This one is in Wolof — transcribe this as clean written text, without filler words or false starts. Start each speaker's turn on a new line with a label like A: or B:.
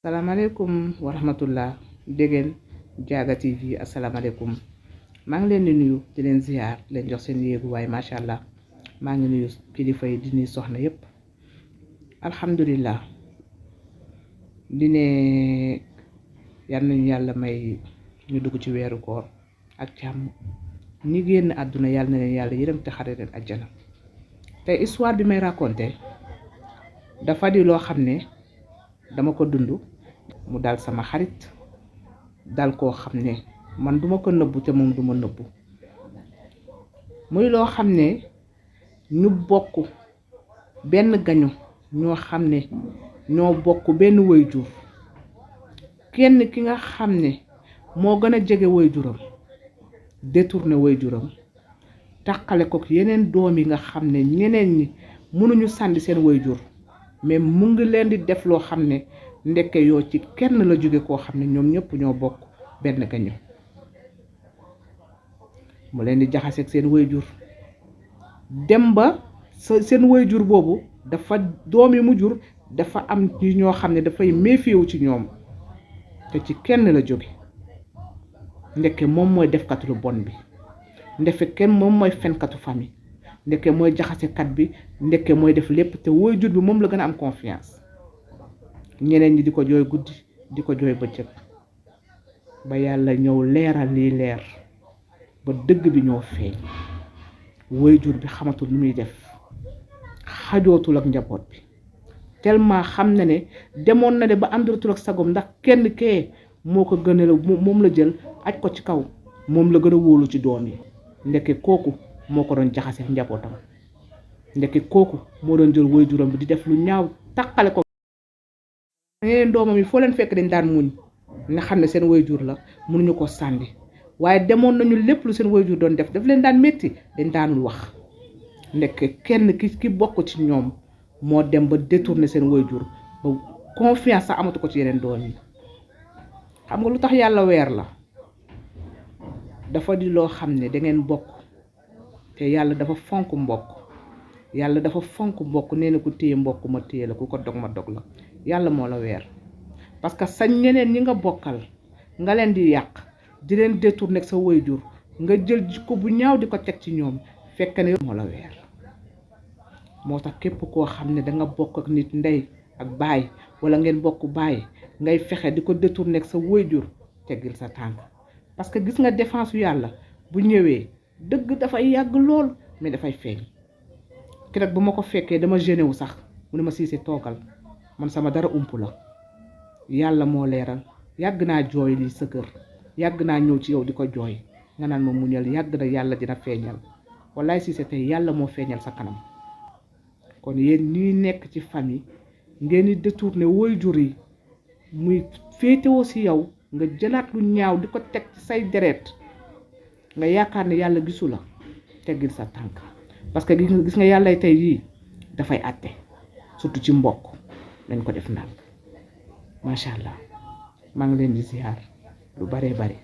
A: Assalamualaikum warahmatullah degen Diaga TV assalamualaikum maa ngi leen di nuyu di leen ziar leen jox seen yéegu waaye macha allah maa ngi nuyu kilifa yi di nuyu soxna yépp alhamdulillah di ne yal nañu yàlla may ñu dugg ci weeru koor ak jàmm ñi génn àdduna yàlla na leen yàlla yërëm te xare leen àjjana te histoire bi may raconter dafa di loo xam ne dama ko dund mu dal sama xarit dal koo xam ne man duma ko nëbbu te moom duma nëbbu muy loo xam ne ñu bokk benn gañu ñoo xam ne ñoo bokk benn waajur kenn ki nga xam ne moo gën a jege waajuram détourné waajuram tàqale ko yeneen doom yi nga xam ne ñeneen ñi mënuñu sànni seen waajur mais mu ngi leen di def loo xam ne ndekke yoo ci kenn la jóge koo xam ne ñoom ñëpp ñoo bokk benn gañu mu leen di jaxaseeg seen waajur dem ba seen waajur boobu dafa doom yi mu jur dafa am ci ñoo xam ne dafay méfiewu ci ñoom te ci kenn la jóge ndekke moom mooy defkatu lu bon bi ndefe kenn moom mooy fenkatu famille ndekke mooy jaxasekat bi ndekke mooy def lépp te waajur bi moom la gën a am confiance ñeneen ñi di ko jooy guddi di ko jooy bëccëg ba yàlla ñëw leeral lii leer ba dëgg bi ñoo feeñ waajur bi xamatul lu muy def xajootul ak njaboot bi tellement xam na ne demoon na de ba ànduratul ak sagom ndax kenn kee moo ko gën a moom la jël aj ko ci kaw moom la gën a wóolu ci doom yi ndeke kooku moo ko doon jaxase njabootam ndeke kooku moo doon jël waajuram bi di def lu ñaaw tàqale ko yeneen doomam yi foo leen fekk dañ daan muñ nga xam ne seen waajur la mënuñu ko sànni waaye demoon nañu lépp lu seen waajur doon def daf leen daan métti dañ daanul wax ndeke kenn ki bokk ci ñoom moo dem ba détourner seen waajur ba confiance sax amatu ko ci yeneen doom yi xam nga lu tax yàlla weer la dafa di loo xam ne dangeen bokk te yàlla dafa fonk mbokk yàlla dafa fonk mbokk nee na ku téye mbokk ma téye la ku ko dog ma dog la yàlla moo la weer parce que sañ ñeneen ñi nga bokkal nga leen di yàq di leen détourner sa waajur nga jël jikko bu ñaaw di ko teg ci ñoom fekk ne moo la weer moo tax képp koo xam ne danga bokk ak nit ndey ak baay wala ngeen bokk baay ngay fexe di ko détourner sa waajur teggil sa tànk parce que gis nga défense yàlla bu ñëwee dëgg dafay yàgg lool mais dafay feeñ keroog bu ma ko fekkee dama gêné wu sax mu ne ma Cissé toogal man sama dara ump la yàlla moo leeral yàgg naa jooy lii sa kër yàgg naa ñëw ci yow di ko jooy nga naan ma muñal yàgg na yàlla dina feeñal wallaay Cissé tey yàlla moo feeñal sa kanam kon yéen ñuy nekk ci famille ngeen di détourné waajur yi muy féetewoo ci yow nga jëlaat lu ñaaw di ko teg ci say deret nga yaakaar ne yàlla gisu la teggil sa tànk parce que gis nga yàlla tey yii dafay àtte surtout ci mbokk dañ ko def ndànk macha allah maa ngi leen di ziar lu bare bare